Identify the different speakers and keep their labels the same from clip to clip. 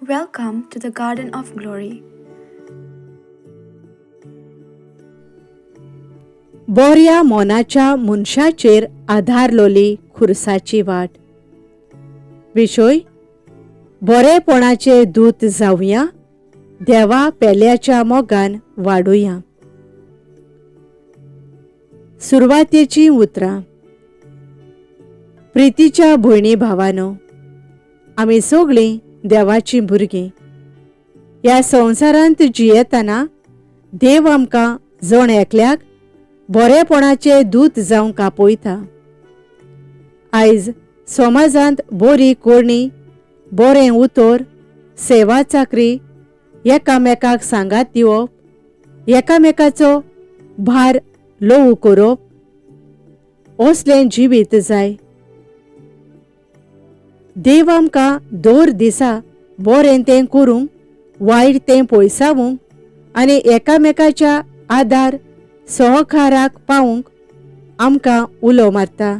Speaker 1: Welcome to the Garden of Glory.
Speaker 2: बोऱ्या मोनाच्या मनशाचेर आदारलोली खुर्साची वाट. विशय बोरेपणाचे दूत जावया, देवा पेल्याच्या मोगान वाडुया. सुरवातेचीं उतरां. प्रितीच्या भयणी भावानो, आमी सगळीं देवाचीं भुरगीं. ह्या संवसारांत जियेतना देव आमकां जण एकल्याक बरेपणाचे दूत जावंक आपयता. आयज समाजांत बरी करणी, बरें उतर, सेवा चाकरी, एकामेकाक सांगात दिवप, एकामेकाचो भार ल्हवू करप, असलें जिवीत जाय. देव आमकां दर दिसा बरें तें करूंक, वायट तें पयसावूंक आनी एकामेकाच्या आदार सहकाराक पावूंक आमकां उलो मारता.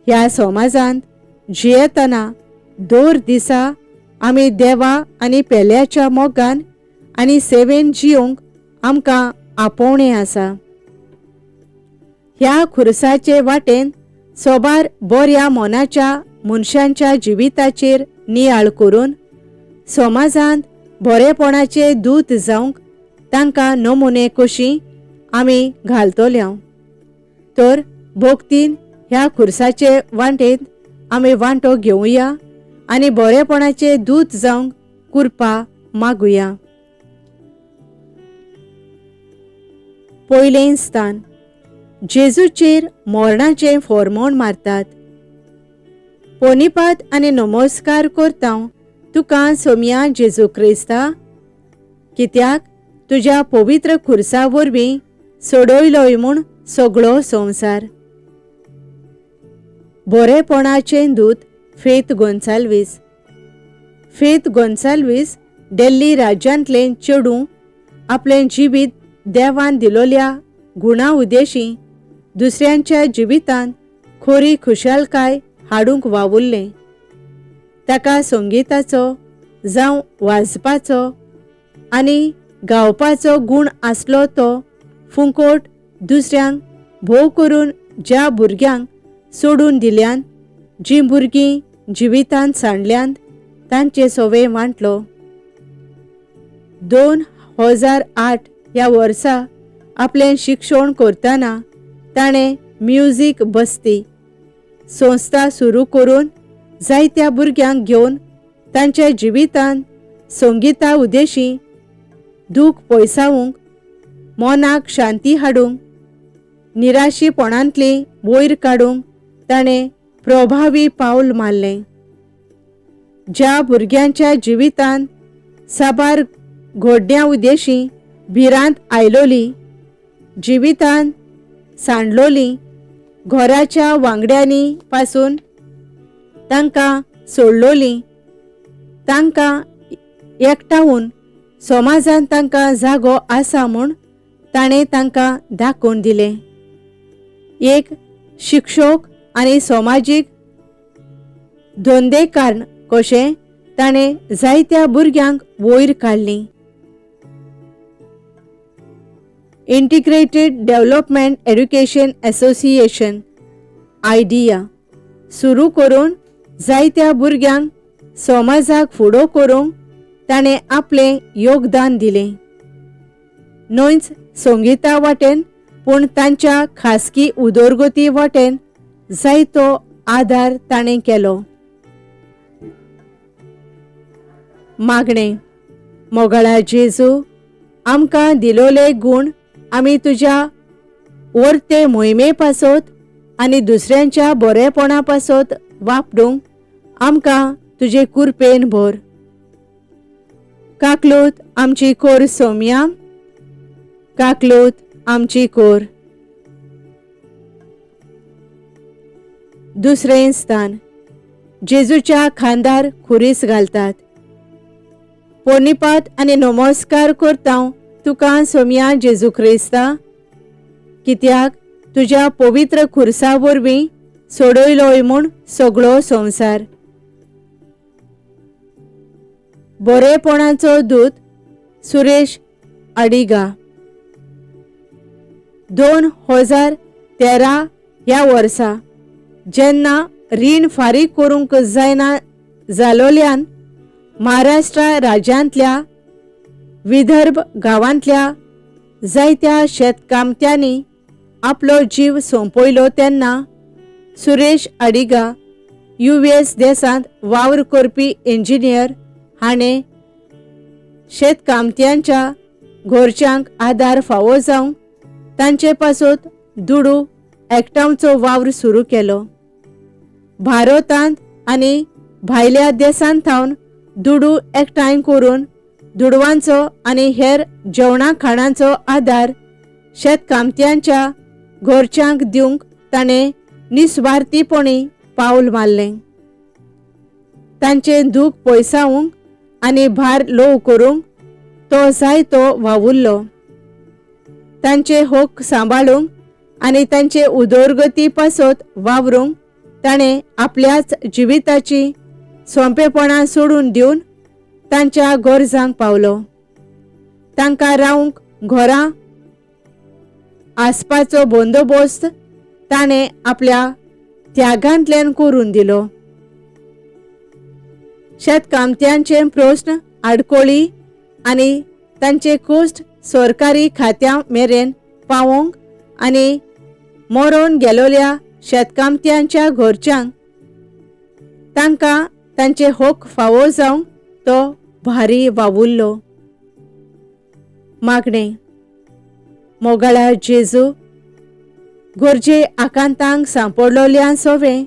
Speaker 2: ह्या समाजांत जियेतना दर दिसा आमी देवा आनी पेल्याच्या मोगान आनी सेवेन जियोंक आमकां आपोवणें आसा. ह्या खुर्साचे वाटेन सोबार बऱ्या मनाच्या मनशांच्या जिविताचेर नियाळ करून समाजांत बरेपणाचे दूत जावंक तांकां नमुने कशी आमी घालतल्या. तर भोक्तीन ह्या खुर्साचे वाटेंत आमी वांटो घेवया आनी बरेपणाचे दूत जावंक कृपा मागुया. पयलें स्थान, जेजूचेर मरणाचें फॉर्मोण मारतात. पोनिपात आनी नमस्कार करता तुका सोमया जेजू क्रिस्ता, कित्याक तुज्या पवित्र खुर्सा वरवीं सोडयलोय म्हूण सगळो संवसार. बरेपणाचें दूत फेत गोन्साल्वीस. फेत गोन्साल्वीस दिल्ली राज्यांतलें चेडूं आपलें जिवीत देवान दिलोल्या गुणा उद्देशी दुसऱ्यांच्या जिवितांत खोरी खुशालकाय हाडूंक वावुरलें. ताका संगिताचो जावं वाजपाचो आनी गावपाचो गूण आसलो तो फुंकोट दुसऱ्यांक भोव करून ज्या भुरग्यांक सोडून दिल्यान, जीं भुरगीं जिवितांत सांडल्यांत तांचे सोवे वांटलो. 2008 ह्या वर्सा आपलें शिक्षण करतना ताणें म्युजीक बस्ती संस्था सुरू करून जायत्या भुरग्यांक घेवन तांच्या जिवितांत संगिता उद्देशी दूख पयसावूंक, मनाक शांती हाडूंक, निराशीपणांतली वयर काडूंक ताणें प्रभावी पावल मारलें. ज्या भुरग्यांच्या जिवितांत साबार घोड्ड्यां उद्देशी भिरांत आयलोली, जिवितांत सांडलोली, घराच्या वांगड्यांनी पासून तांकां सोडलोली, तांकां एकठावन समाजांत तांकां जागो आसा म्हूण ताणें तांकां दाखोवन दिलें. एक शिक्षक आनी समाजीक धंदेकार्ण कशें ताणें जायत्या भुरग्यांक वयर काडलीं. Integrated development education association IDEA सुरू करून जायत्या भुरग्यांक समाजाक फुडो करूंक ताणें आपलें योगदान दिलें. न्हयच संगिता वाटेन पूण तांच्या खासगी उदरगती वाटेन जायतो आदार ताणें केलो. मागणें. मोगाळा जेजू, आमकां दिलोले गूण आमी तुज्या वर्ते मोहिमे पासत आनी दुसऱ्यांच्या बरेपणा पासत वापरूंक आमकां तुजे कुरपेन भर. काकलूत आमची कोर सोमया, काकलूत आमची कोर. दुसरें स्थान, जेजूच्या खांदार खुरीस घालतात. पोनिपात आनी नमस्कार करता तुका सोमया जेजू क्रिस्ता, कित्याक तुज्या पवित्र खुर्सा वरवीं सोडयलोय म्हूण सगळो संवसार. बरेपणाचो दूत सुरेश अडिगा 2013 ह्या वर्सा जेन्ना रीण फारीक करूंक जायना जालोल्यान महाराष्ट्र राज्यांतल्या विदर्भ गांवांतल्या जायत्या शेतकामत्यांनी आपलो जीव सोंपयलो तेन्ना सुरेश अडिगा यू एस देशांत वावर करपी इंजिनियर हाणें शेतकामत्यांच्या घरच्यांक आदार फावो जावंक तांचे पासत दुडू एकठांवचो वावर सुरू केलो. भारतांत आनी भायल्या देशांत थावन दुडू एकठांय करून दुडवांचो आनी हेर जेवणा खाणांचो आदार शेतकामत्यांच्या घरच्यांक दिवंक ताणें निस्वार्थीपणी पावल मारलें. तांचें दूख पयसावंक आनी भार ल्हव करूंक तो जायतो वावुरलो. तांचे हक्क सांबाळूंक आनी तांचे उदरगती पासत वावरूंक ताणें आपल्याच जिविताची सोंपेपणां सोडून दिवन तांच्या गरजांक पावलो. तांकां रावंक घरां आसपाचो बंदोबस्त ताणें आपल्या त्यागांतल्यान करून दिलो. शेतकामत्यांचे प्रस्न आडकोळी आनी तांचे कश्ट सरकारी खात्यां मेरेन पावोवंक आनी मरोन गेलोल्या शेतकामत्यांच्या घरच्यांक तांकां तांचे हक फावो जावंक तो भारी वावुरलो. मागणें. मोगाळा जेजू, गरजे आकांतांक सांपडलोल्या सोवें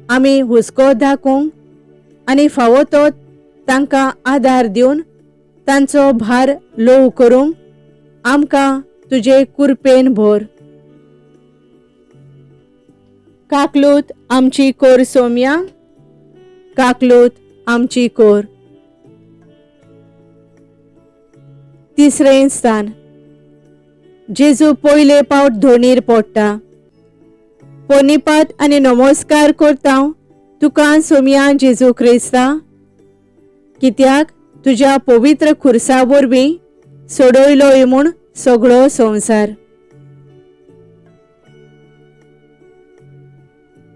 Speaker 2: आमी हुस्को दाखोवंक आनी फावो तो तांकां आदार दिवन तांचो भार ल्हव करूंक आमकां तुजे कुरपेन भर. काकलूत आमची कोर सोम्या, काकलूत आमची कोर. तिसरें स्थान. जेजू पयले पावट धोणीर पडटा. पोनिपात आनी नमस्कार करता तुका सोमया जेजू क्रिस्ता, कित्याक तुज्या पवित्र खुर्सा वरवीं सोडयलोय म्हूण सगळो संवसार.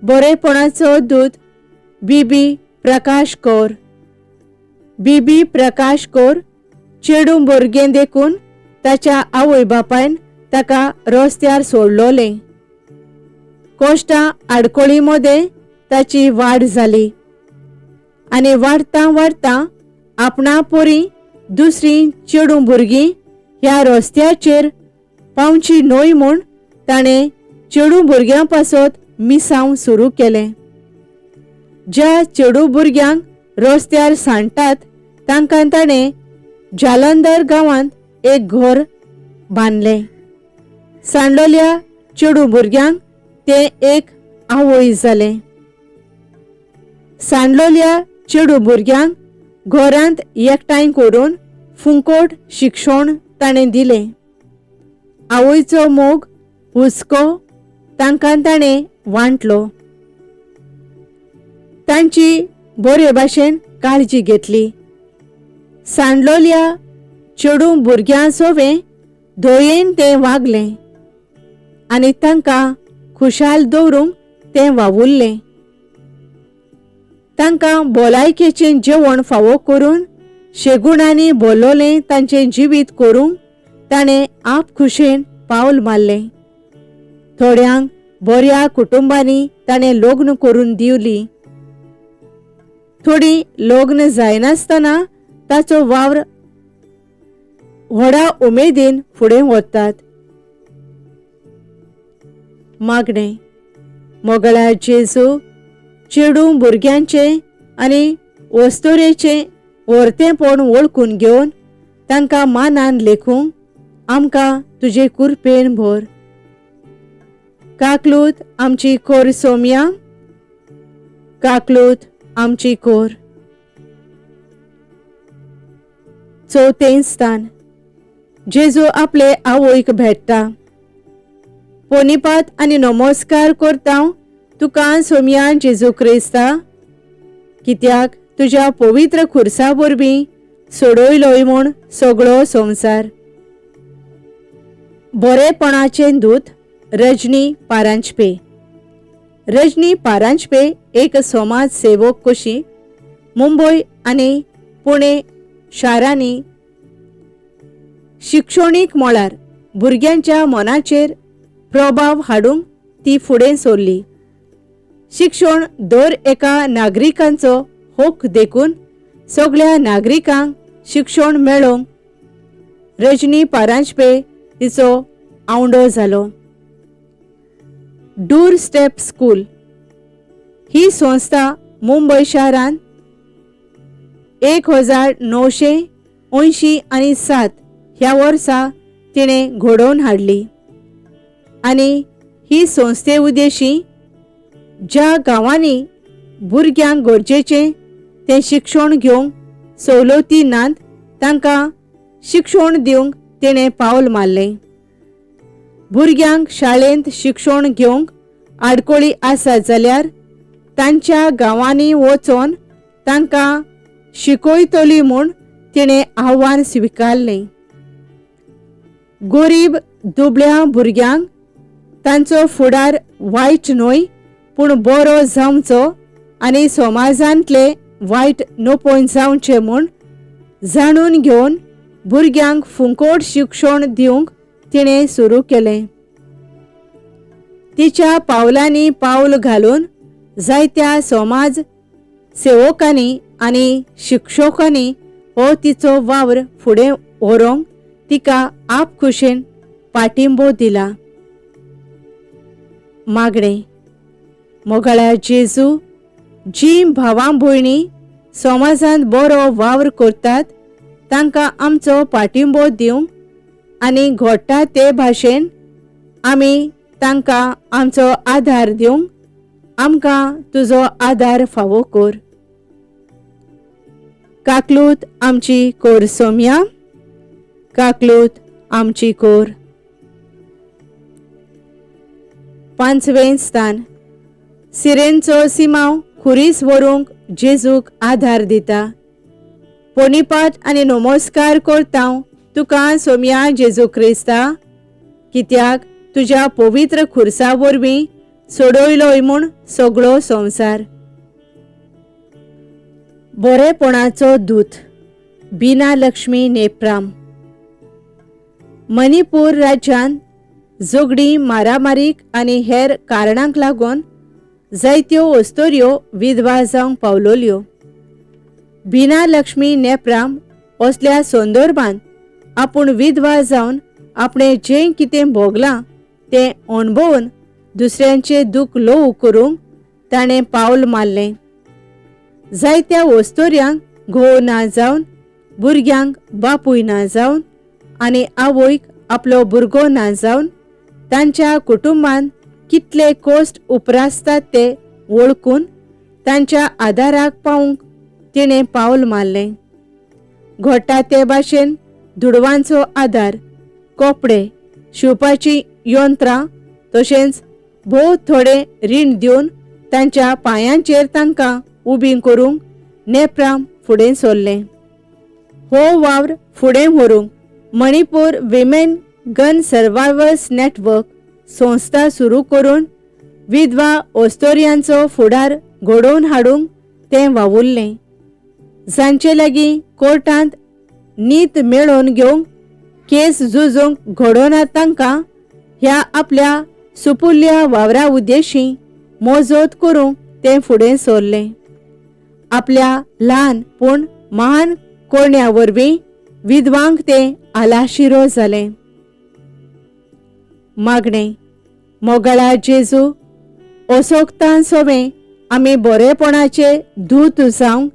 Speaker 2: बरेपणाचो दूत बीबी प्रकाश कौर. बीबी प्रकाश कौर चेडूं भुरगें देखून ताच्या आवय बापायन ताका रस्त्यार सोडलोलें. कश्टां आडकोळी मदें ताची वाड जाली आनी वाडतां वाडतां आपणा परी दुसरीं चेडूं भुरगीं ह्या रस्त्याचेर पावची न्हय म्हूण ताणें चेडूं भुरग्यां पासत मिसांव सुरू केलें. ज्या चेडूं भुरग्यांक रस्त्यार सांडटात तांकां ताणें जालंधर गांवांत एक घर बांदलें. सांडलोल्या चेडूं भुरग्यांक तें एक आवय जालें. सांडलोल्या चेडूं भुरग्यांक घरांत एकठांय करून फुंकोट शिक्षण ताणें दिलें. आवयचो मोग हुस्को तांकां ताणें वांटलो. तांची बरे भाशेन काळजी घेतली. सांडलोल्या चेडूं भुरग्यां सोवें दयेन तें वागलें आनी तांकां खुशाल दवरूंक तें वावुरलें. तांकां भलायकेचें जेवण फावो करून शेगुणांनी भरलोलें तांचें जिवीत करूंक ताणें आपखुशेन पावल मारलें. थोड्यांक बऱ्या कुटुंबांनी ताणें लग्न करून दिवली. थोडीं लग्न जायनासतना ताचो वावर व्हडा उमेदीन फुडें व्हरतात. मागणें. मोगळा जेजू, चेडूं भुरग्यांचें आनी वस्तुरेचें व्हरतेंपण वळखून घेवन तांकां मानान लेखूंक आमकां तुजे कुरपेन भर. काकलूत आमची कोर सोमया, काकलूत आमची कोर. चवथें स्थान. जेजू आपले आवयक भेट्टा. पोनिपात आनी नमस्कार करता तुका सोमया जेजू क्रिस्ता, कित्याक तुज्या पवित्र खुर्सा वरवीं सोडयलोय म्हूण सगळो संवसार. बरेपणाचें दूत रजनी पारांजपे. रजनी पारांजपे एक समाज सेवक कशी मुंबय आनी पुणे शारांनी शिक्षणीक मळार भुरग्यांच्या मनाचेर प्रभाव हाडूंक ती फुडें सरली. शिक्षण दर एका नागरिकांचो हक्क देखून सगळ्या नागरिकांक शिक्षण मेळोवंक रजनी पारांजपे हिचो आवंडो जालो. डूर स्टेप स्कूल ही संस्था मुंबय शारांत 1987 ह्या वर्सा तिणें घडोवन हाडली आनी ही संस्थे उद्देशी ज्या गांवांनी भुरग्यांक गरजेचें तें शिक्षण घेवंक सवलती नात तांकां शिक्षण दिवंक तिणें पावल मारलें. भुरग्यांक शाळेंत शिक्षण घेवंक आडखळी आसा जाल्यार तांच्या गांवांनी वचोन तांकां शिकयतली म्हूण तिणें आव्हान स्विकारलें. गरीब दुबळ्या भुरग्यांक तांचो फुडार वायट न्हय पूण बरो जावचो आनी समाजांतले वायट नपोवन जावचें म्हूण जाणून घेवन भुरग्यांक फुंकोट शिक्षण दिवंक तिणें सुरू केलें. तिच्या पावलांनी पावल घालून जायत्या समाज सेवकांनी आनी शिक्षकांनी हो तिचो वावर फुडें व्हरूंक तिका आपखुशेन पाठिंबो दिला. मागणें. मोगाळ्या जेजू, जीं भावां भयणी समाजांत बरो वावर करतात तांकां आमचो पाठिंबो दिवंक आनी घडटा ते भाशेन आमी तांकां आमचो आदार दिवंक आमकां तुजो आदार फावो कर. काकलूत आमची कोर सोम्या, काकलूत आमची कोर. पांचवें स्थान. सिरेनचो सिमांव खुरीस व्हरूंक जेजूक आदार दिता. पोनीपात आनी नमस्कार करता तुका सोम्या जेजू क्रिस्ता, कित्याक तुज्या पवित्र खुर्सा वरवीं सोडयलोय म्हूण सगळो संवसार. बरेपणाचो दूत बिना लक्ष्मी नेप्राम. मणिपूर राज्यांत झगडीं, मारामारीक आनी हेर कारणांक लागून जायत्यो अस्तोऱ्यो विधवा जावंक पावलोल्यो. बिना लक्ष्मी नेप्राम असल्या संदर्भांत आपूण विधवा जावन आपणें जें कितें भोगलां तें अणभवून दुसऱ्यांचें दूख ल्हव करूंक ताणें पावल मारलें. जायत्या अस्तोऱ्यांक घोव ना जावन, भुरग्यांक बापूय ना जावन आनी आवयक आपलो भुरगो ना जावन तांच्या कुटुंबान कितले कश्ट उपरासतात ते वळखून तांच्या आदाराक पावूंक तिणें पावल मारलें. घडटा ते भाशेन दुडवांचो आदार, कपडे शिंवपाचीं यंत्रां तशेंच भोव थोडें रीण दिवन तांच्या पांयांचेर तांकां उबीं करूंक नेप्राम फुडें सरलें. हो वावर फुडें व्हरूंक Manipur women gun survivors network संस्था सुरू करून विधवा अस्तोऱ्यांचो फुडार घडोवन हाडूंक तें वावुरलें. जांचे लागीं कोर्टांत नीत मेळोवन घेवंक केस झुजूंक घडोना तांकां ह्या आपल्या सुपुल्ल्या वावरा उद्देशी मजत करूंक तें फुडें सरलें. आपल्या ल्हान पूण महान करण्या वरवीं विधवांक तें आलाशिरो जालें. मागणें. मोगाळा जेजू, असोक्तान सोवें आमी बरेपणाचे दूत जावंक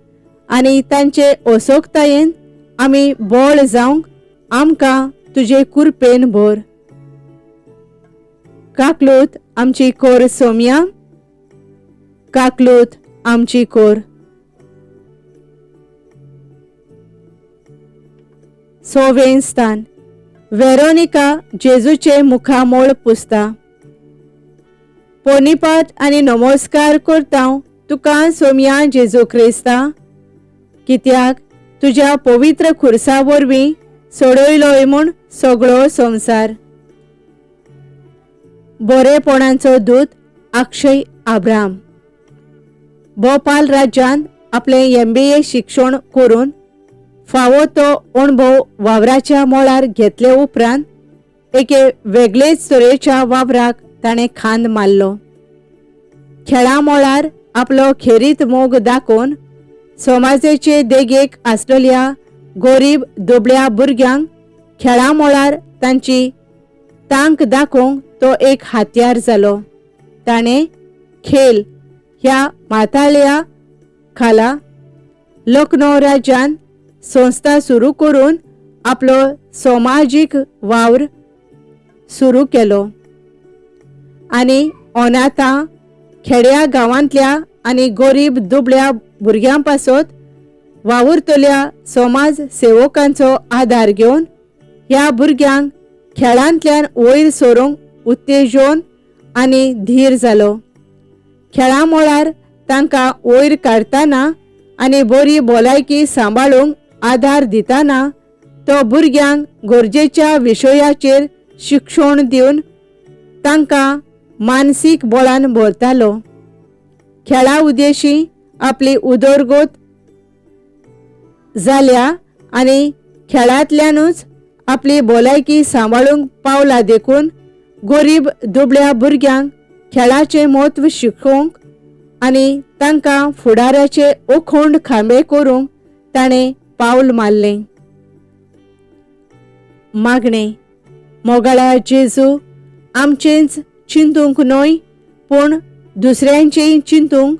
Speaker 2: आनी तांचे असोक्तायेन आमी बळ जावंक आमकां तुजे कुरपेन भर. काकलूत आमची कोर सोम्या, काकलूत आमची कोर. सवें स्थान. वेरोनिका जेजूचें मुखामोळ पुसता. पोनीपात आनी नमस्कार करता तुका सोम्या जेजू क्रिस्ता, कित्याक तुज्या पवित्र खुर्सा वरवीं सोडयलोय म्हूण सगळो संवसार. बरेपणाचो दूत अक्षय आब्राम. भोपाल राज्यांत आपलें एमबीए शिक्षण करून फावो तो अणभव वावराच्या मळार घेतले उपरांत एके वेगळेच तरेच्या वावराक ताणें खांद मारलो. खेळां मळार आपलो खेरीत मोग दाखोवन समाजाचे देगेक आसलेल्या गरीब दुबळ्या भुरग्यांक खेळां मळार तांची तांक दाखोवंक तो एक हातयार जालो. ताणें खेल ह्या माथाळ्या खाला लखनौ राज्यांत संस्था सुरू करून आपलो समाजीक वावर सुरू केलो आनी अनाथां, खेड्या गांवांतल्या आनी गरीब दुबळ्या भुरग्यां पासत वावुरतल्या समाज सेवकांचो आदार घेवन ह्या भुरग्यांक खेळांतल्यान वयर सरूंक उत्तेजन आनी धीर जालो. खेळां मळार तांकां वयर काडटना आनी बरी भलायकी सांबाळूंक आदार दितना तो भुरग्यांक गरजेच्या विशयाचेर शिक्षण दिवन तांकां मानसीक बळान भरतालो. खेळा उद्देशी आपली उदरगत जाल्या आनी खेळांतल्यानूच आपली भलायकी सांबाळूंक पावला देखून गरीब दुबळ्या भुरग्यांक खेळाचें म्हत्व शिकोवंक आनी तांकां फुडाराचे अखंड खांबे करूंक ताणें पावल मारलें. मागणें. मोगाळा जेजू, आमचेंच चिंतूंक न्हय पूण दुसऱ्यांचेंय चिंतूंक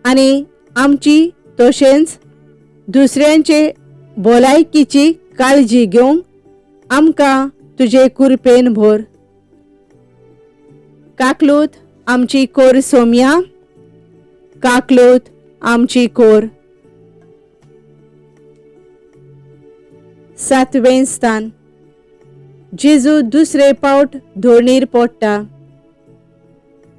Speaker 2: आनी आमची तशेंच दुसऱ्यांचे भलायकीची काळजी घेवंक आमकां तुजे कृपेन भर. काकलूत आमची कोर सोमया, काकलूत आमची कोर. सातवें स्थान. जेजू दुसरे पावट धोणीर पडटा.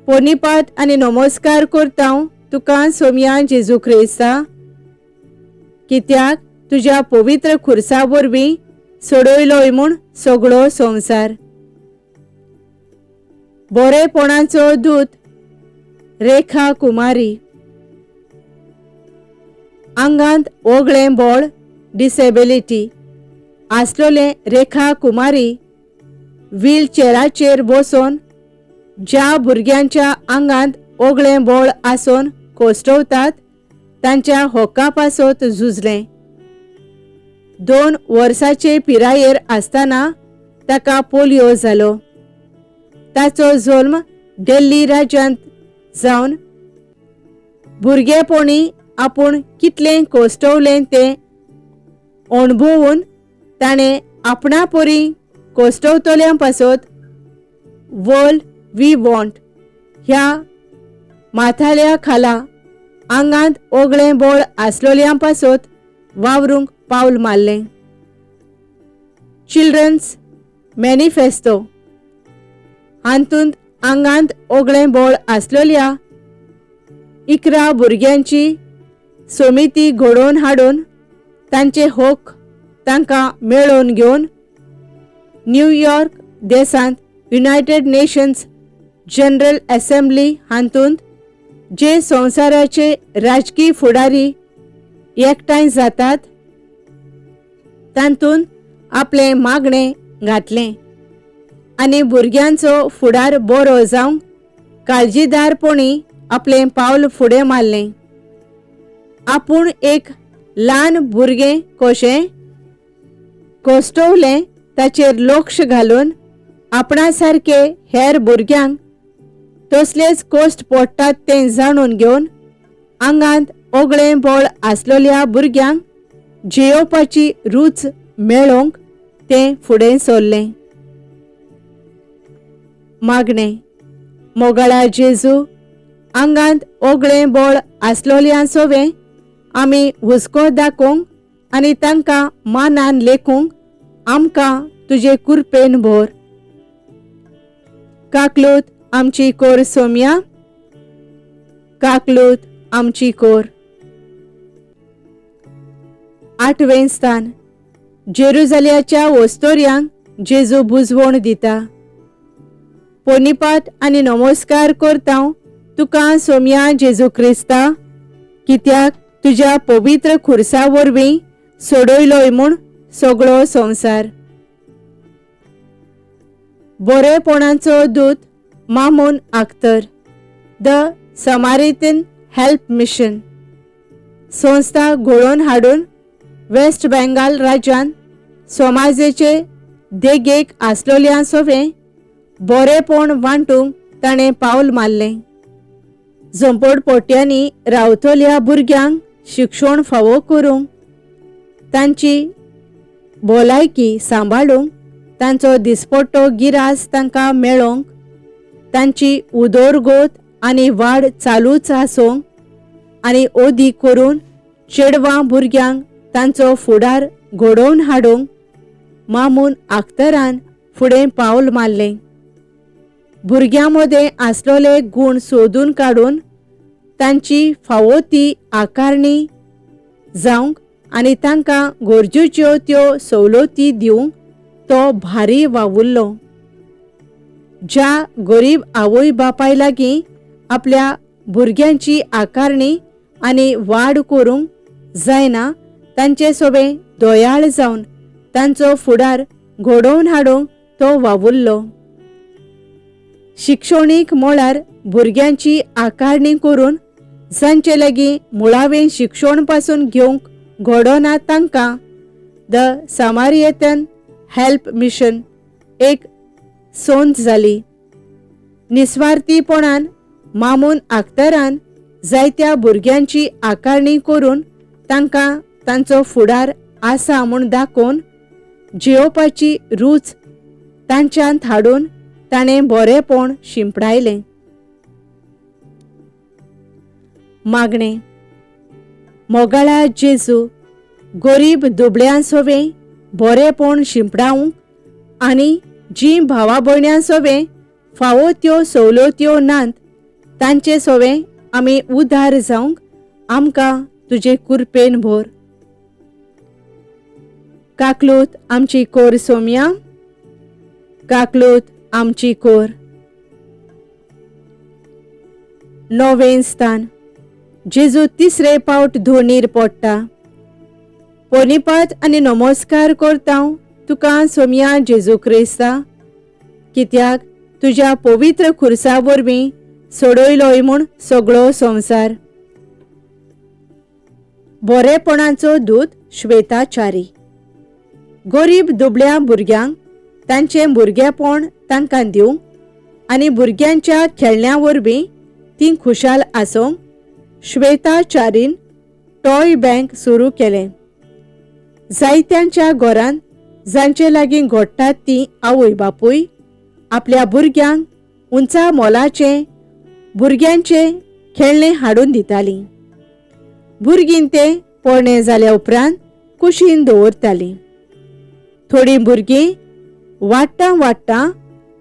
Speaker 2: पोनीपात आनी नमस्कार करता तुका सोमया जेजू क्रिस्ता, कित्याक तुज्या पवित्र खुर्सा वरवीं सोडयलोय म्हूण सगळो संवसार. बरेपणाचो दूत रेखा कुमारी. आंगांत ओगळें बळ डिसेबिलिटी आसलोलें रेखा कुमारी व्हीलचेराचेर बसून ज्या भुरग्यांच्या आंगांत ओगळें बळ आसून कोसटवतात तांच्या हक्का पासत झुजलें. 2 वर्साचे पिरायेर आसतना ताका पोलियो जालो. ताचो जल्म दिल्ली राज्यांत जावन भुरगेपणी आपूण कितलें कोसटवलें तें अणभवून ताणें आपणा परी कोसटवतल्यां पासत वर्ल्ड we want ह्या माथाळ्या खाला आंगांत ओगळें बळ आसलोल्यां पासत वावरूंक पावल मारलें. चिल्ड्रन्स मॅनिफेस्टो हातूंत आंगांत ओगळें बळ आसलोल्या 11 भुरग्यांची समिती घडोवन हाडून तांचे हक तांकां मेळोवन घेवन न्यूयॉर्क देशांत युनायटेड नेशन्स जनरल असेंब्ली हातूंत जे संवसाराचे राजकीय फुडारी एकठांय जातात तातूंत आपलें मागणें घातलें आनी भुरग्यांचो फुडार बरो जावंक काळजीदारपणी आपलें पावल फुडें मारलें. आपूण एक ल्हान भुरगें कशें कोसटवलें ताचेर लक्ष घालून आपणा सारके हेर भुरग्यांक तसलेच कश्ट पडटात तें जाणून घेवन आंगांत ओगळें बळ आसलोल्या भुरग्यांक जियोवपाची रूच मेळोवंक तें फुडें सरलें. मागणें. मोगाळा जेजू, आंगांत ओगळें बळ आसलोल्या सोवें आमी हुस्को दाखोवंक आनी तांकां मानान लेखूंक आमकां तुजे कृपेन भर. काकलूत आमची कोर सोमया, काकलूत आमची कोर. आठवें स्थान जेरुजाल्याच्या वस्तोर्यांक जेजू बुजवण दिता. पोनिपात आनी नमस्कार करता तुका सोमया जेजू क्रिस्ता, कित्याक तुज्या पवित्र खुर्सा वरवीं सोडयलोय म्हूण सगळो संवसार. बरेपणाचो दूत Mamun Akhtar, the Samaritan help mission संस्था घडोवन हाडून वेस्ट बेंगाल राज्यांत समाजेचे देगेक आसलोल्या सोवें बरेपण वांटूंक ताणें पावल मारलें. झोंपडपट्ट्यांनी रावतल्या भुरग्यांक शिक्षण फावो करूंक, तांची भलायकी सांबाळूंक, तांचो दिसपट्टो गिरास तांकां मेळोंक, तांची उदरगत आनी वाड चालूच आसूंक आनी ओदी करून चेडवां भुरग्यांक तांचो फुडार घडोवन हाडूंक मामून अख्तरान फुडें पावल मारलें. भुरग्यां मदें आसलोले गूण सोदून काडून तांची फावो ती आकारणी जावंक आनी तांकां गरजेच्यो त्यो सवलती दिवंक तो भारी वावुरलो. ज्या गरीब आवय बापाय लागीं आपल्या भुरग्यांची आकारणी आनी वाड करूंक जायना तांचे सोबें दयाळ जावन तांचो फुडार घडोवन हाडूंक तो वावुरलो. शिक्षणीक मळार भुरग्यांची आकारणी करून जांचे लागीं मुळावें शिक्षण पासून घेवंक घडोना तांकां the सामारियतन हेल्प मिशन एक सोंद जाली. निस्वार्थीपणान मामून अख्तरान जायत्या भुरग्यांची आकारणी करून तांकां तांचो फुडार आसा म्हूण दाखोवन जियोवपाची रूच तांच्यांत हाडून ताणें बरेपण शिंपडायलें. मागणें. मोगाळा जेजू, गरीब दुबळ्यां सोवें बरेपण शिंपडावंक आनी जीं भावा भयण्यां सोवें फावो त्यो सवलत्यो नात तांचे सोवें आमी उदार जावंक आमकां तुजे कुरपेन भर. काकलूत आमची कोर सोमया, काकलूत आमची कोर. णवें स्थान जेजू तिसरे पावट धोणीर पडटा. पोनिपात आनी नमस्कार करता तुका सोमया जेजू क्रिस्ता, कित्याक तुज्या पवित्र खुर्सा वरवीं सोडयलोय म्हूण सगळो संवसार. बरेपणाचो दूत श्वेताचारी. गरीब दुबळ्या भुरग्यांक तांचें भुरगेपण तांकां दिवंक आनी भुरग्यांच्या खेळण्या वरवीं तीं खुशाल आसूंक श्वेताचारीन टॉय बँक सुरू केलें. जायत्यांच्या घरांत जांचे लागीं घडटात तीं आवय बापूय आपल्या भुरग्यांक उंचा मोलाचें भुरग्यांचें खेळणें हाडून दितालीं. भुरगीं तें पोरणें जाल्या उपरांत कुशीन दवरतालीं. थोडीं भुरगीं वाडटां वाडटां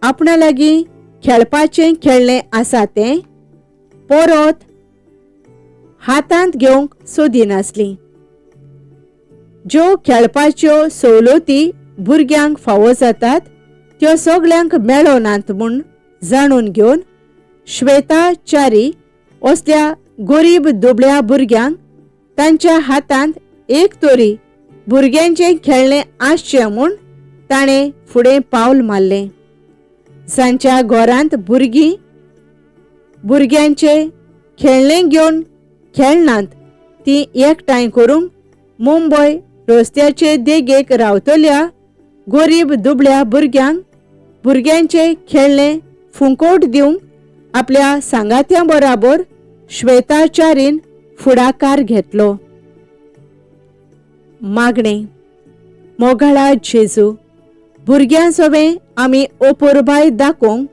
Speaker 2: आपणा लागीं खेळपाचें खेळणें आसा तें परत हातांत घेवंक सोदिनासलीं. ज्यो खेळपाच्यो सवलती भुरग्यांक फावो जातात त्यो सगल्यांक मेळनात म्हूण जाणून घेवन श्वेता च्यारी असल्या गरीब दुबळ्या भुरग्यांक तांच्या हातांत एक तरी भुरग्यांचें खेळणें आसचें म्हूण ताणें फुडें पावल मारलें. जांच्या घरांत भुरगीं भुरग्यांचें खेळणें घेवन खेळनात तीं एकठांय करूंक मुंबय रस्त्याचे देगेक रावतल्या गरीब दुबळ्या भुरग्यांक भुरग्यांचें खेळणें फुंकोट दिवंक आपल्या सांगात्यां बराबर श्वेताचारीन फुडाकार घेतलो. मागणें. मोगाळा जेजू, भुरग्यां सोबें आमी अपुरबाय दाखोवंक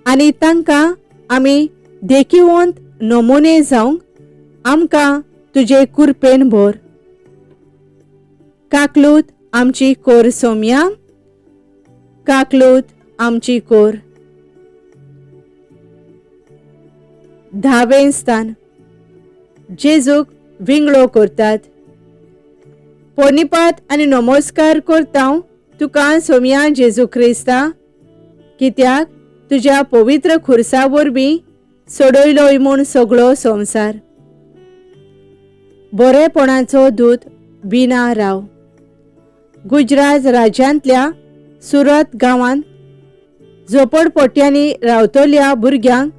Speaker 2: आनी तांकां आमी देखिवंत नमुने जावंक आमकां तुजे कुरपेन भर. काकलूत आमची कोर सोमया, काकलूत आमची कोर. धावें स्थान जेजूक विंगळो करतात. पोनिपात आनी नमस्कार करता तुका सोमया जेजू क्रिस्ता, कित्याक तुज्या पवित्र खुर्सा वरवीं सोडयलोय म्हूण सगळो संवसार. बरेपणाचो दूत बिना राव. गुजरात राज्यांतल्या सुरत गांवांत झोपडपट्ट्यांनी रावतल्या भुरग्यांक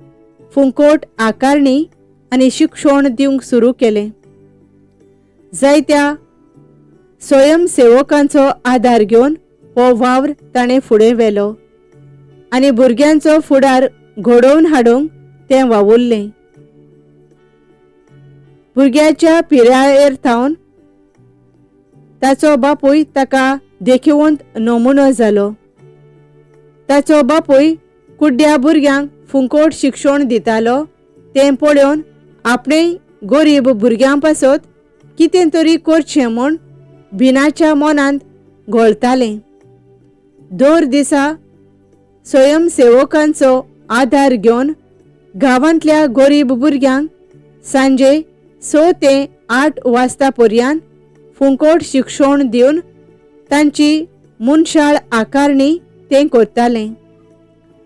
Speaker 2: फुंकोट आकारणी आनी शिक्षण दिवंक सुरू केलें. जायत्या स्वयंसेवकांचो आदार घेवन हो वावर ताणें फुडें व्हेलो आनी भुरग्यांचो फुडार घडोवन हाडूंक तें वावुरलें. भुरग्याच्या पिरायेर थावन ताचो बापूय ताका देखिवंत नमुनो जालो. ताचो बापूय कुड्ड्या भुरग्यांक फुंकोट शिक्षण दितालो तें पळोवन आपणें गरीब भुरग्यां पासत कितें तरी करचें म्हूण बिनाच्या मनांत घोळतालें. दर दिसा स्वयंसेवकांचो आदार घेवन गांवांतल्या गरीब भुरग्यांक सांजे 6 ते 8 वाजता पर्यंत फुंकोट शिक्षण दिवन तांची मनशाळ आकारणी तें करतालें.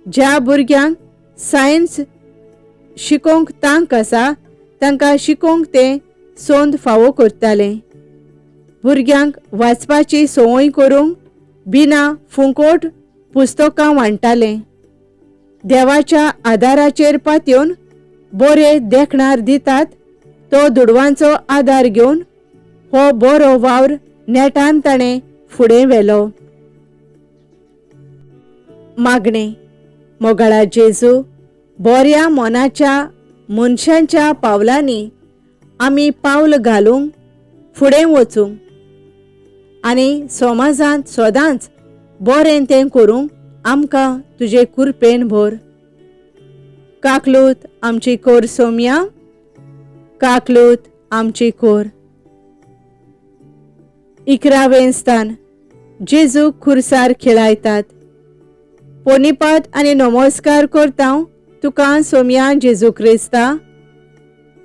Speaker 2: ज्या भुरग्यांक सायन्स शिकोवंक तांक आसा तांकां शिकोवंक तें संद फावो करतालें. भुरग्यांक वाचपाची संवय करूंक बिना फुंकोट पुस्तकां वांट्टालें. देवाच्या आदाराचेर पातयेवन बरे देखणार दितात तो दुडवांचो आदार घेवन हो बरो वावर नेटान ताणें फुडें व्हेलो. मागणें. मोगाळा जेजू, बऱ्या मनाच्या मनशांच्या पावलांनी आमी पावल घालूंक फुडें वचूंक आनी समाजांत सदांच बरें तें करूंक आमकां तुजे कुरपेन भर. काकलूत आमची कोर सोमया, काकलूत आमची कोर. 11वें स्थान. जेजू खुर्सार खेळायतात. पोनिपात आनी नमस्कार करता तुका सोमया जेजू क्रिस्ता,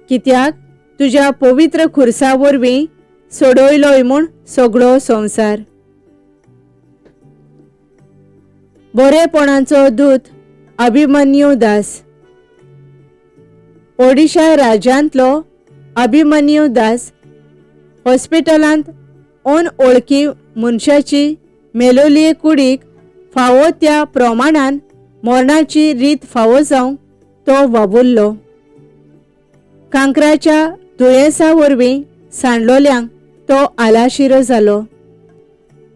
Speaker 2: कित्याक तुज्या पवित्र खुर्सा वरवीं सोडयलोय म्हूण सगळो संवसार. बरेपणाचो दूत अभिमन्यू दास. ओडिशा राज्यांतलो अभिमन्यू दास हॉस्पिटलांत अनवळखी मनशाची मेलोली कुडीक फावो त्या प्रमाणान मरणाची रीत फावो जावंक तो वावुरलो. कांक्राच्या दुयेंसा वरवीं सांडलोल्यांक तो आलाशिरो जालो.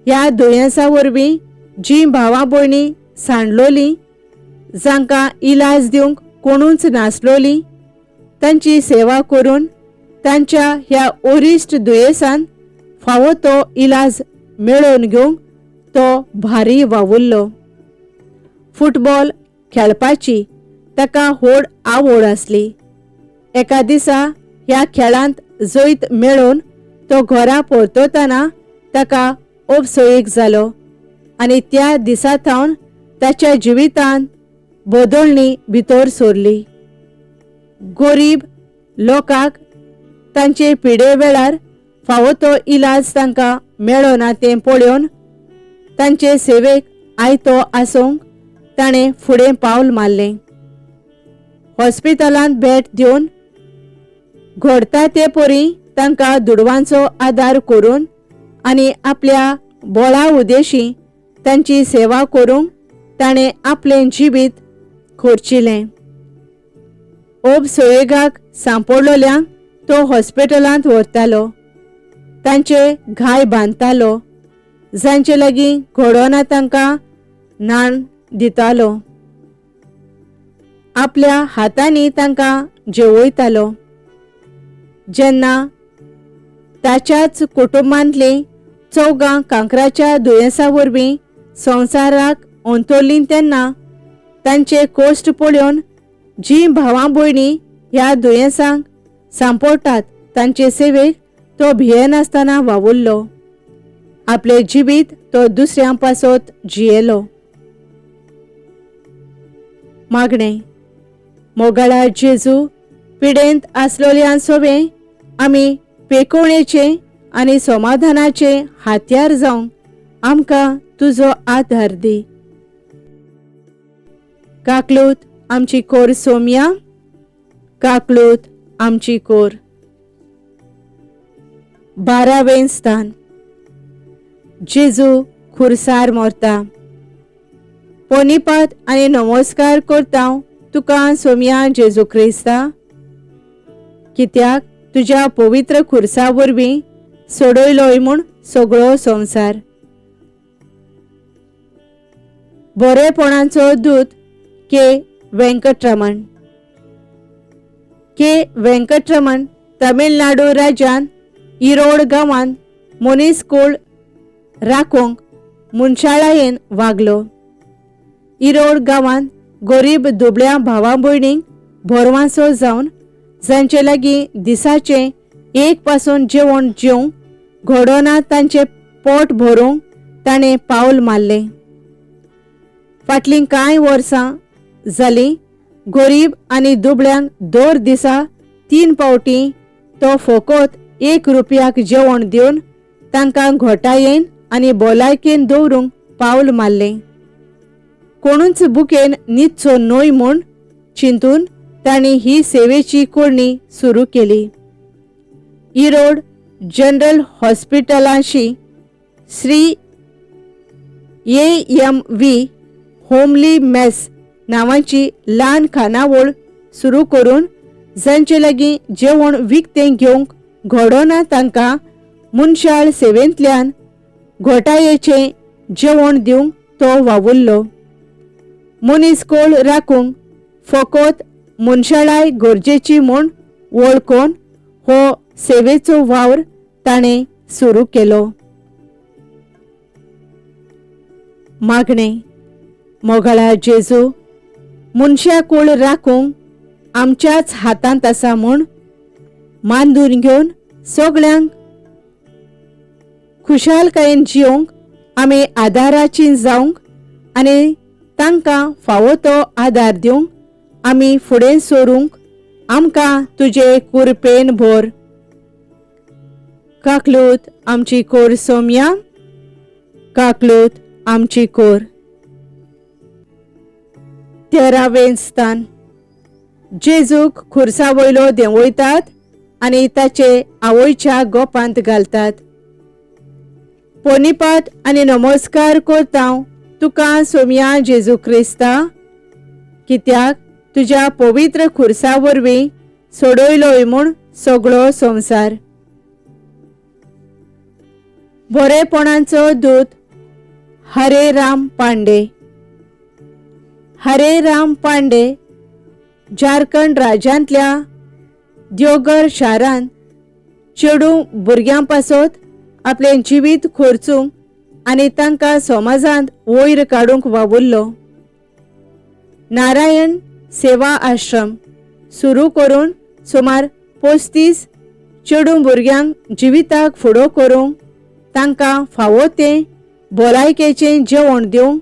Speaker 2: ह्या दुयेंसा वरवीं जीं भावा भयणी सांडलोलीं, जांकां इलाज दिवंक कोणूच नासलोलीं, तांची सेवा करून तांच्या ह्या ओरिश्ट दुयेंसान फावो तो इलाज मेळोवन घेवंक तो भारी वावुरलो. फुटबॉल खेळपाची ताका व्हड आवड आसली. एका दिसा ह्या खेळांत जैत मेळोवन तो घरा परततना ताका उपसोयीक जालो आनी त्या दिसा थावन ताच्या जिवितांत बदलणी भितर सरली. गरीब लोकांक तांचे पिडे वेळार फावो तो इलाज तांकां मेळना तें पळोवन तांचे सेवेक आयतो आसूंक ताणें फुडें पावल मारलें. हॉस्पिटलांत भेट दिवन घडता ते परी तांकां दुडवांचो आदार करून आनी आपल्या बळा उदेशी तांची सेवा करूंक ताणें आपलें जिवीत खर्चिलें. ओब सोयेगाक सांपडलोल्यांक तो हॉस्पिटलांत व्हरतालो, तांचे घाय बांदतालो, जांचे लागीं घडोना तांकां न्हाण दितालो, आपल्या हातांनी तांकां जेवयतालो. जेन्ना ताच्याच कुटुंबांतलीं चवगां कांक्राच्या दुयेंसा वरवीं संवसाराक अंतरलीं तेन्ना तांचे कश्ट पळोवन जीं भावां भयणी ह्या दुयेंसांक सांपडटात तांचे सेवेक तो भियेनासतना वावुरलो. आपलें जिवीत तो दुसऱ्यां पासत जियेलो. मागणें. मोगाळा जेजू, पिडेंत आसलोल्या सोवें आमी पेकोवणेचें आनी समाधानाचें हातयार जावंक आमकां तुजो आदार दी. काकलूत आमची कोर सोमया, काकलूत आमची कोर. बारावें स्थान. जेजू खुरसार मोरता. पोनिपात आनी नमस्कार करता तुका सोमया जेजू क्रिस्ता, कित्याक तुज्या पवित्र खुरसा वरवीं सोडयलोय म्हूण सगळो संवसार. बरेपणाचो दूत के वेंकटरमण. के वेंकटरमण तमिळनाडू राज्यांत इरोड गांवांत मनीस कूळ राखूंक मनशाळायेन वागलो. इरोड गांवांत गरीब दुबळ्या भावा भयणींक भरवांसो जावन जांचे लागीं दिसाचें एक पासून जेवण जेवंक घडोना तांचें पोट भरूंक ताणें पावल मारलें. फाटलीं कांय वर्सां जालीं गरीब आनी दुबळ्यांक दर दिसा 3 फावटीं तो फकत 1 रुपयाक जेवण दिवन तांकां घोटायेन आनी भलायकेन दवरूंक पावल मारलें. कोणूच बुकेन न्हिदचो न्हय म्हूण चिंतून तांणी ही सेवेची करणी सुरू केली. इरोड जनरल हॉस्पिटलांशी Shri A M V homely mess नांवाची ल्हान खानावळ सुरू करून जांचे लागीं जेवण विकतें घेवंक घडोना तांकां मनशाळ सेवेंतल्यान घोटायेचें जेवण दिवंक तो वावुरलो. मनीस कोळ राखूंक फकत मनशाळाय गरजेची म्हूण वळखून हो सेवेचो वावर ताणें सुरू केलो. मागणें. मोगाळा जेजू, मनशा कूळ राखूंक आमच्याच हातांत आसा म्हूण मानून घेवन सगळ्यांक खुशालकायेन जिवंक आमी आदाराची जावंक आनी तांकां फावो तो आदार दिवंक आमी फुडें सरूंक आमकां तुजे कुरपेन भर. काकलूत आमची कोर सोमया, काकलूत आमची कोर. 13वें स्थान. जेजूक खुर्सा वयलो देंवयतात आनी ताचे आवयच्या गोपांत घालतात. पोनिपात आनी नमस्कार करता तुका सोमया जेजू क्रिस्ता, कित्याक तुज्या पवित्र खुर्सा वरवीं सोडयलोय म्हूण सगळो संवसार. बरेपणाचो दूत हरे राम पांडे. हरे राम पांडे झारखंड राज्यांतल्या देवघर शारांत चेडूं भुरग्यां पासत आपलें जिवीत खर्चूंक आनी तांकां समाजांत वयर काडूंक वावुरलो. नारायण सेवा आश्रम सुरू करून सुमार 35 चेडूं भुरग्यांक जिविताक फुडो करूंक, तांकां फावो तें भलायकेचें जेवण दिवंक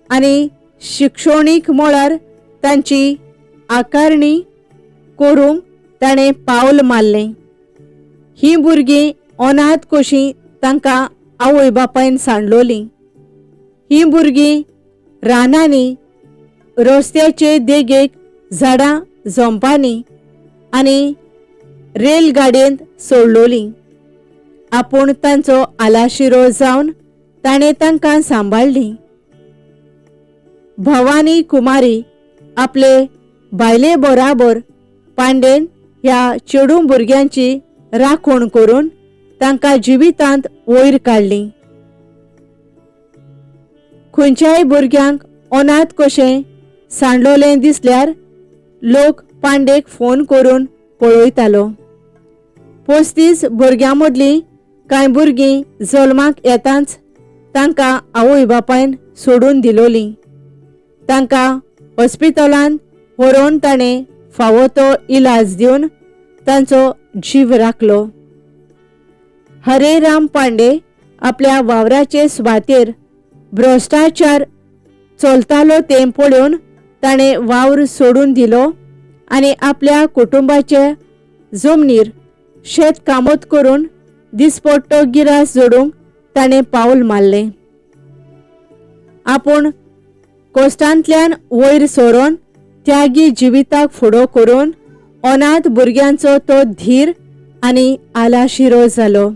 Speaker 2: आनी शिक्षणीक मळार तांची आकारणी करूंक ताणें पावल मारलें. हीं भुरगीं अनाथ कशीं तांकां आवय बापायन सांडलोलीं. हीं भुरगीं रानांनी, रस्त्याचे देगेक, झाडां झोंपांनी आनी रेलगाडयेंत सोडलोलीं. आपूण तांचो आलाशिरो जावन ताणें तांकां सांबाळ्ळीं. भवानी कुमारी आपले बायले बराबर पांडेन ह्या चेडूं भुरग्यांची राखण करून तांकां जिवितांत वयर काडलीं. खंयच्याय भुरग्यांक अनाथ कशें सांडलोलें दिसल्यार लोक पांडेक फोन करून पळयतालो. 35 भुरग्यां मदलीं कांय भुरगीं जल्माक येतांच तांकां आवय बापायन सोडून दिलोलीं. तांकां हॉस्पिटलांत व्हरोन ताणें फावो तो इलाज दिवन तांचो जीव राखलो. हरे राम पांडे आपल्या वावराचे सुवातेर भ्रश्टाचार चलतालो तें पळोवन ताणें वावर सोडून दिलो आनी आपल्या कुटुंबाचे जमनीर शेत कामत करून दिसपट्टो गिरास जोडूंक ताणें पावल मारलें. आपूण कोश्टांतल्यान वयर सरोन त्यागी जिविताक फुडो करून अनाथ भुरग्यांचो तो धीर आनी आलाशिरो जालो.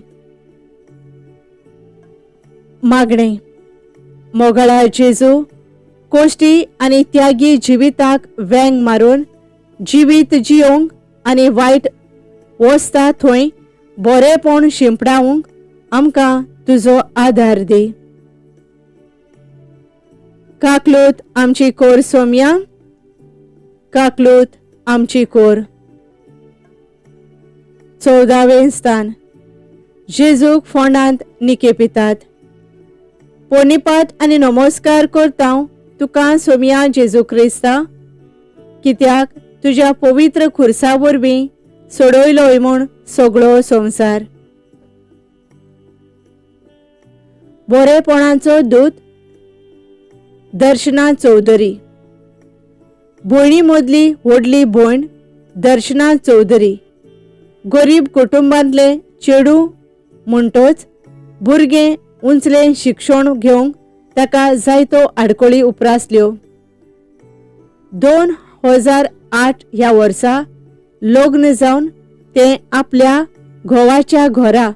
Speaker 2: मागणें. मोगाळा जेजू, कोश्टी आनी त्यागी जिविताक वेंग मारून जिवीत जियोवंक आनी वायट वसता थंय बरेंपण शिंपडावंक आमकां तुजो आदार दी. काकलूत आमची कोर सोमया, काकलूत आमची कोर. चवदावें स्थान. जेजूक फोंडांत निकेपितात. पोनिपात आनी नमस्कार करता तुका सोमया जेजू क्रिस्ता, कित्याक तुज्या पवित्र खुर्सा वरवीं सोडयलोय म्हूण सगळो संवसार. बरेपणाचो दूत दर्शना चौधरी. भयणी मदली व्हडली भयण दर्शना चौधरी गरीब कुटुंबांतले चेडूं म्हणटच भुरगें उंचलें शिक्षण घेवंक ताका जायत्यो आडखळी उप्रासल्यो. 2008 ह्या वर्सा लग्न जावन तें आपल्या घोवाच्या घरा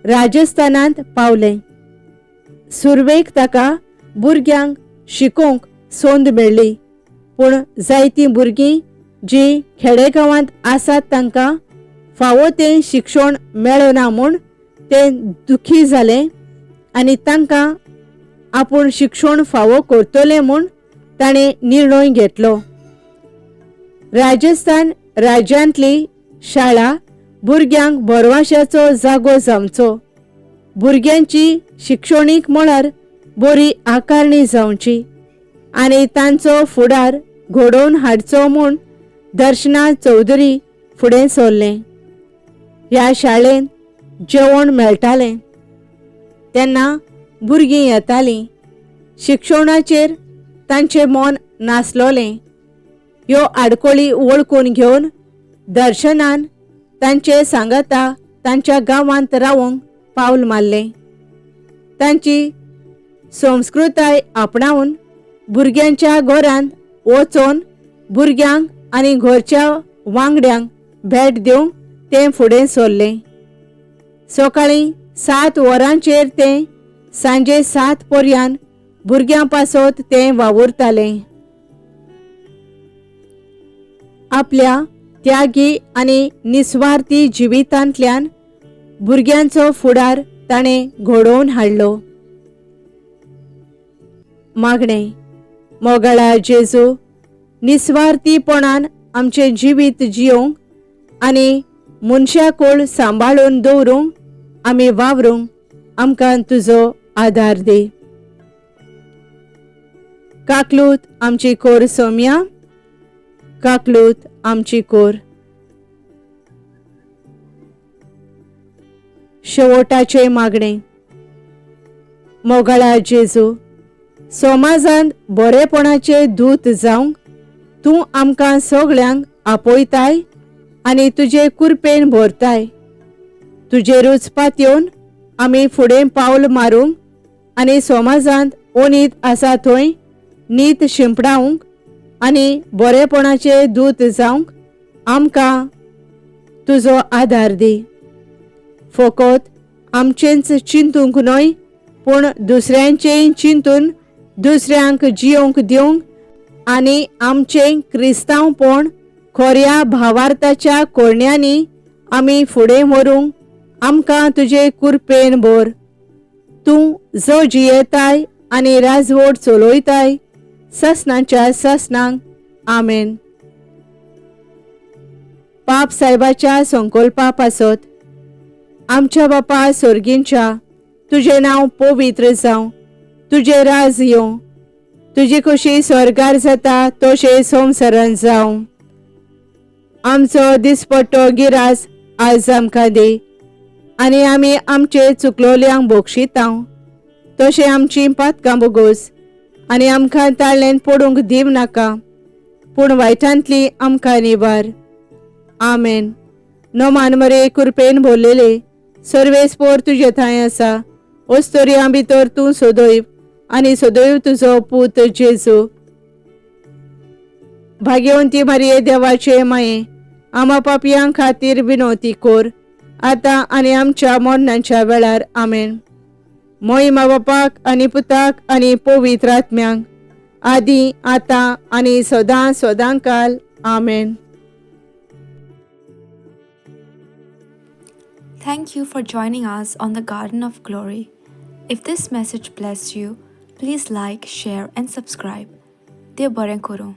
Speaker 2: राजस्थानांत पावलें. सुरवेक ताका भुरग्यांक शिकोवंक संद मेळ्ळी, पूण जायतीं भुरगीं जीं खेडेगांवांत आसात तांकां फावो तें शिक्षण मेळना म्हूण तें दुखी जालें आनी तांकां आपूण शिक्षण फावो करतलें म्हूण ताणें निर्णय घेतलो. राजस्थान राज्यांतली शाळा भुरग्यांक भरवाश्याचो जागो जावचो, भुरग्यांची शिक्षणीक मळार बरी आकारणी जावची आनी तांचो फुडार घडोवन हाडचो म्हूण दर्शना चौधरी फुडें सरलें. ह्या शाळेंत जेवण मेळटालें तेन्ना भुरगीं येतालीं. शिक्षणाचेर तांचें मन नासलोलें. ह्यो आडखळी वळखून घेवन दर्शनान तांचे सांगाता तांच्या गांवांत रावंक पावल मारलें. तांची संस्कृताय आपणावन भुरग्यांच्या घरांत वचोन भुरग्यांक आनी घरच्या वांगड्यांक भेट दिवंक तें फुडें सरलें. सकाळीं 7 वरांचेर तें सांजे 7 पर्यान भुरग्यां पासत तें वावुरतालें. आपल्या त्यागी आनी निस्वार्थी जिवितांतल्यान भुरग्यांचो फुडार ताणें घडोवन हाडलो. मागणें. मोगाळा जेजू, निस्वार्थीपणान आमचें जिवीत जियोवंक आनी मनशाकूळ सांबाळून दवरूंक आमी वावरूंक आमकां तुजो आदार दी. काकलूत आमची कोर सोमया, काकलूत आमची कोर. शेवटाचें मागणें. मोगाळा जेजू, समाजांत बरेपणाचे दूत जावंक तूं आमकां सगळ्यांक आपयताय आनी तुजे कुरपेन भरताय. तुजेरूच पातयेवन आमी फुडें पावल मारूंक आनी समाजांत ओनीत आसा थंय नीत शिंपडावंक आनी बरेपणाचे दूत जावंक आमकां तुजो आदार दी. फकत आमचेंच चिंतूंक न्हय, पूण दुसऱ्यांचेंय चिंतून दुसऱ्यांक जियोवंक दिवंक आनी आमचें क्रिस्तांवपण खोऱ्या भावार्थाच्या कोरण्यांनी आमी फुडें व्हरूंक आमकां तुजे कुरपेन भर. तूं जो जियेताय आनी राजवट चलयताय ससनाच्या ससनांक. आमेन. पाप साहेबाच्या संकल्पा पासत. आमच्या बापा सोर्गींच्या, तुजें नांव पवित्र जावं, तुजें राज येवं, तुजी खुशी स्वर्गार जाता तशें संवसारान जावं. आमचो दिसपट्टो गिरास आज आमकां दी आनी आमी आमचे चुकलोल्यांक बक्षितां तशें आमचीं पातकां बोगोस आनी आमकां ताळ्ळेन पडूंक दिव नाका, पूण वायटांतली आमकां निवार. आमेन. नमान मरे कुरपेन भरलेले, सर्वेस्पोर तुजे थंय आसा. ओस्तोरयां भितर तूं सदैव आनी सदैव तुजो पूत जेजू. भाग्यवंती मारिये देवाचे माये, आमा पापयां खातीर विनवती कोर, आतां आनी आमच्या मरणाच्या वेळार. आमेन. मोहिमा बापाक आनी पुताक आनी पवित्र आत्म्यांक, आदी आतां आनी सदां सदां काल. आमेन.
Speaker 1: Thank you for joining us on the Garden of Glory. If this message blessed you, please like, share, and subscribe. देव बरें करूं.